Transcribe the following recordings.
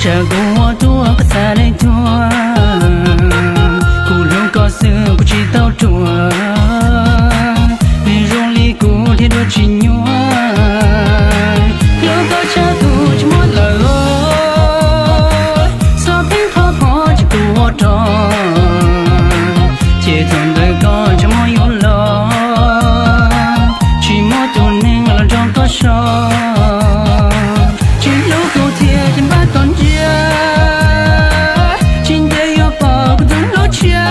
Tsam kuv ua tuaj koj xav leej tuag, kuv hlub koj xwb kuv tsis tau ruam, nws zoo li kuv thiaj dua tsis nyuaj. Hlub koj tshaj kuv tsis muaj lawm, xob pheej qhov phom tsis kuv ua rog, ces thaum ntawd koj ntsej muag yuav los, tsis muaj tus neeg los nrog koj so. Tsis hlub kuv thiab ces npaj tos ntsia, tsis ntev yuav pom kuv tus hlub tshiab.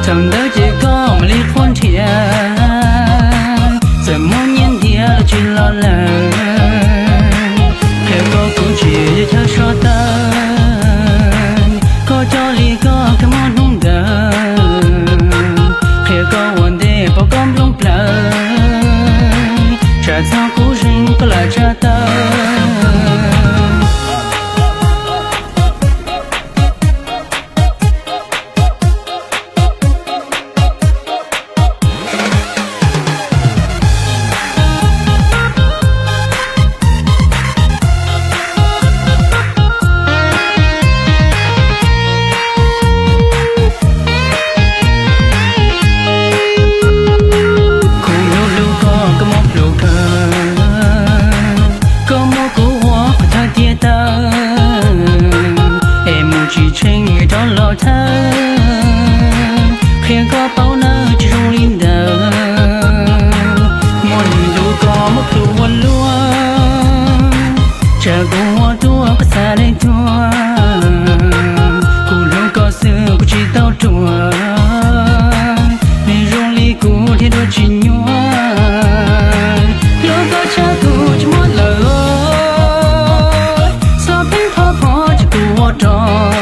Thaum ntawd ces koj mam li qhuab nrhiav, txawm muab nyiaj ntiav los tsis los lawm. Qhia koj kuv tsis yog chaw so tawv, koj coj li koj kawg muaj hnub ntawd. Qhia koj ua ntej pom koj nplooj plawv, tsam txog kuv zeeg koj lam tsa tawv. Kuv hlub hlub koj, koj muab plhus kawg, koj muab kuv ua qhov thawj tiag tawv, es mus tsis tsheej rov los thawj. Qhia koj paub nawb tsis zoo li ntawd, muaj neeg hlub koj muab plhus ua luaj. Tsam kuv ua tuaj koj xav leej tuag, kuv hlub koj xwb kuv tsis tau ruam, nws zoo li kuv thiaj dua tsis nyuaj. Hlub koj tshaj kuv tsis muaj lawm, xob pheej qhov phom tsis kuv ua rog,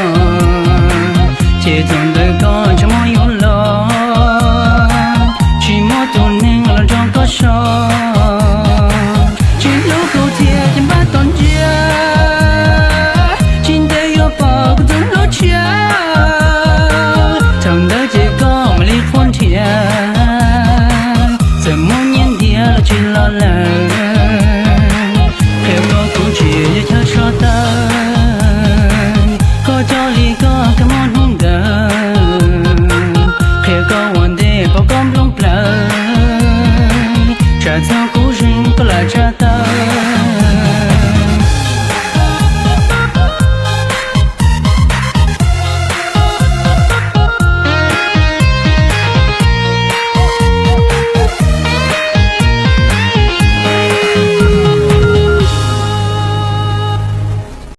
ces thaum ntawd koj ntsej muag yuav los, tsis muaj tus neeg los nrog koj so. Tsis hlub kuv thiab ces npaj tos ntsia, tsis ntev yuav pom kuv tus hlub tshiab. Thaum ntawd ces koj mam li qhuab nrhiav, txawm muab nyiaj ntiav los tsis los lawm. Qhia koj kuv tsis yog chaw so tawv,